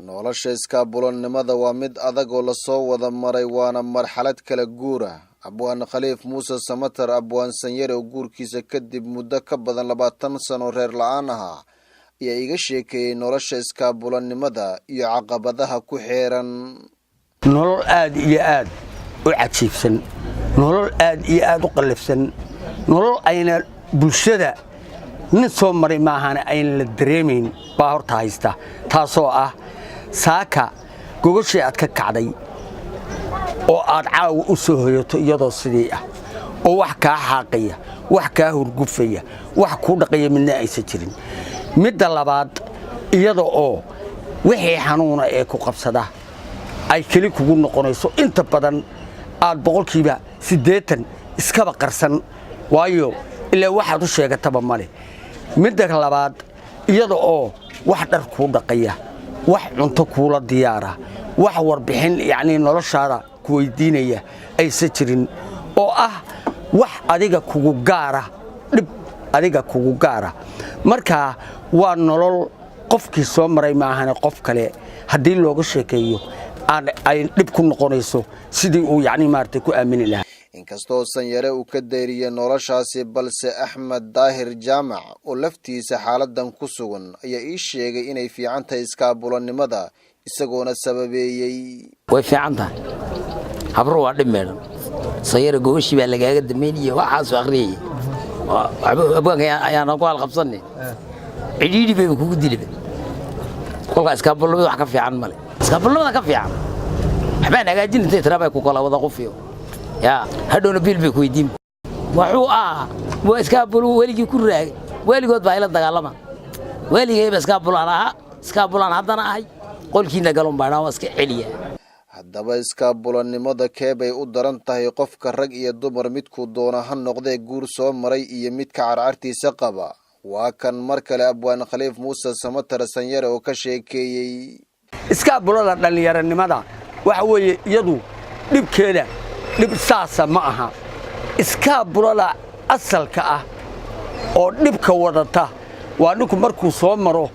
Nolosha iskaabulannimada waa mid adag oo lasoo wada maray, waana marxalad kala guura. Abwaan Khaliif Muuse Samatar, Abwaan Sanyare, oo guurkiisa kadib muddo ka badan 20 sano reer la-aan ahaa, ayaa iga sheekeeyey nolosha iskaabulannimada iyo caqabadaha ku xeeran. Nolol aad iyo aad u cajiibsan, nolol aad iyo aad u qallafsan, nolol ayna bulshada nin soo maray maahana ayna la dareemayn baa horta haysta, taasoo ah saaka gogashii aad ka kacday oo aad caawa u soo hoyato iyadoo sidii ah, oo wax kaa xaaqaya, wax kaa hurgufaya, wax kuu dhaqaya midna aysan jirin. Midda labaad, iyada oo wixii xanuuna ee ku qabsada ay keli kugu noqonayso, inta badan aad 80% iskaba qarsan, waayo ilaa waxaad u sheegataba male. Midda labaad, iyada oo wax dhar kuu dhaqaya, wax cunto kuula diyaara, wax warbixin yacnii noloshaada ku weydiinaya aysan jirin, oo ah wax adiga kugu gaara, dhib adiga kugu gaara. Marka waa nolol qofkii soo maray maahane qof kale haddii looga sheekeeyo ay dhib ku noqonayso sidii uu yacni maaragtay ku aamini lahaa. Inkastoo Sanyare uu ka dayriyey noloshaasi, balse Axmed Daahir Jaamac oo laftiisa xaaladan ku sugan ayaa ii sheegay inay fiican tahay iskaabulannimada, isagoona sababeeyey. Way fiican tahay. Habro waa dhib meedhan. Sanyare gogashii baa lagaaga dambeynaya, waxaasu akhriyaya abwaanka ayaana ku halqabsanne, cidhiidhi bayba kugu diliba. Kolkaa iskaabulnimada wax ka fiican male, iskaabulnimada ka fiican. Waxbaan hagaajin intay tiraa bay ku kala wada qufiyo, yaa hadhowna biil bay ku weydiin. Wuxuu ahaa waa iskaabulu weligii ku raagay, weligood baa ila dagaalama. Weligayba iskaabulaan ahaa, iskaabulaan haddana ahay. Qolkiina galon baa waa iska celiya. Haddaba iskaabulannimada keebay u daran tahay qofka, rag iyo dumar midkuu doona ha noqdee, guur soo maray iyo midka carcartiisa qaba? Waa kan mar kale Abwaan Khaliif Muuse Samatar Sanyare oo ka sheekeeyey. Iskaabulada dhallinyaranimada waxa weeye iyadu dhibkeeda dhib saasa ma aha. Iskaabulada asalka ah oo dhibka wadata waa ninku markuu soo maro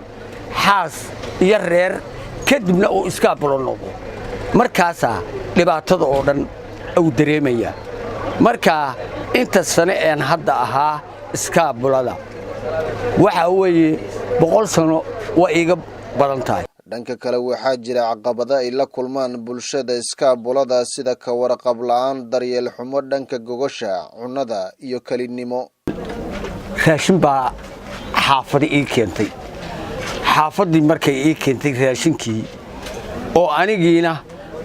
xaas iyo reer, kadibna uu iskaabulo noqdo. Markaasaa dhibaatada oo dhan uu dareemayaa. Marka inta sane een hadda ahaa iskaabulada, waxaa weeye 100 sano waa iiga badan tahay. Dhanka kale, waxaa jira caqabado ay la kulmaan bulshada iskaabulada, sida ka warqab la-aan, daryeel xumo dhanka gogosha, cunnada iyo kelinimo. Raashin baa xaafadi ii keentay. Xaafaddii markay ii keentay raashinkii, oo anigiina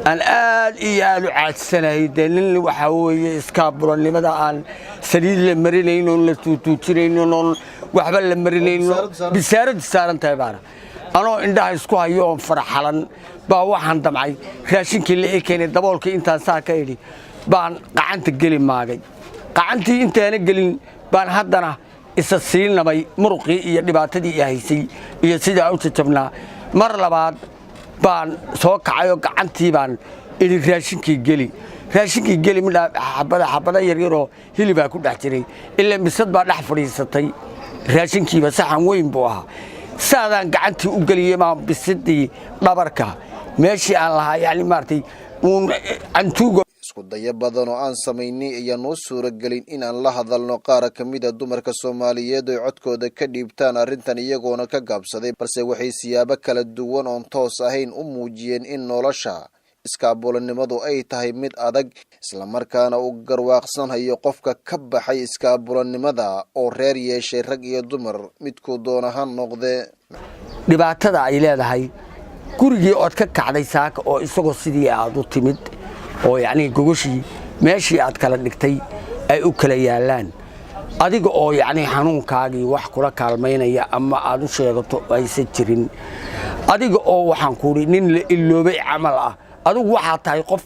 aan aad iyo aad u caajsanayay, dee nin waxaa weeye iskaabulanimada aan saliid la marinayn oon la tuutuujinayn oon waxba la marinayno, bisaaradu saaran tahay, baana anoo indhaha isku hayo oon faraxalan baa waxaan damcay raashinkii la ii keenay. Daboolkii intaan saa ka idhi baan qacanta geli maagay. Qacantii intaana gelin baan haddana isa sii nabay muruqii iyo dhibaatadii i haysay iyo sidaa u jajabnaa. Mar labaad baan soo kacay oo gacantii baan idhi raashinkii geli, raashinkii geli. Midhaa xabada xabada yaryaroo hilibaa ku dhex jiray, ilaa bisad baa dhex fadhiisatay raashinkiiba. Saxan weyn buu ahaa. Saadaan gacantii u geliyey baan bisidii dhabarka meeshii aan lahaa, yani maaragtay, uun cantuuga. Isku dayo badan oo aan samaynay ayaan noo suuragelin in aan la hadalno qaar ka mid a dumarka Soomaaliyeed oy codkooda ka dhiibtaan arrintan, iyagoona ka gaabsaday, balse waxay siyaabo kala duwan oon toos ahayn u muujiyeen in nolosha iskaabulanimadu ay tahay mid adag, islamarkaana uu garwaaqsanhayo qofka ka baxay iskaabulanimada oo reer yeeshay, rag iyo dumar midkuu doona ha noqde. Dhibaatada ay leedahay gurigii ood ka kacday saaka oo isagoo sidii aad u timid, oo yacnii gogoshii meeshii aad kala dhigtay ay u kala yaallaan, adiga oo yacnii xanuunkaagii wax kula kaalmaynaya ama aad u sheegato aysan jirin, adiga oo waxaan kuudhi nin la iloobay camal ah. Adigu waxaa tahay qof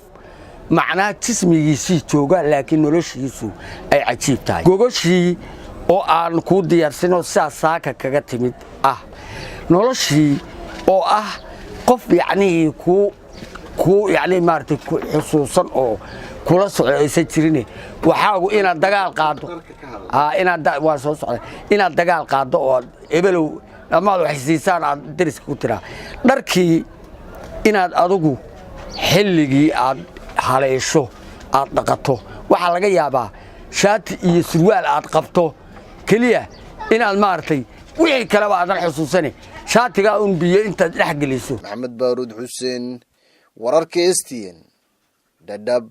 macnaha jismigiisii jooga, laakiin noloshiisu ay cajiib tahay. Gogoshii oo aan kuu diyaarsanoo sidaas saaka kaga timid ah, noloshii oo ah qof yacnihii kuu yacni maaragtay ku xusuusan oo kula socdo aysan jirine, waxaagu inaad dagaal qaaddo, inaad waa soo socda, inaad dagaal qaaddo oo aad ebelow amaad wax siisaan aad dariska ku tiraa dharkii. Inaad adigu xilligii aad haleesho aad dhaqato, waxaa laga yaabaa shaati iyo surwaal aad qabto keliya inaad maaragtay wixii kaleba aadan xusuusane, shaatigaa un biyo intaad dhex geliso. Maxamed Baaruud Xuseen, wararka STN, Dhadhab.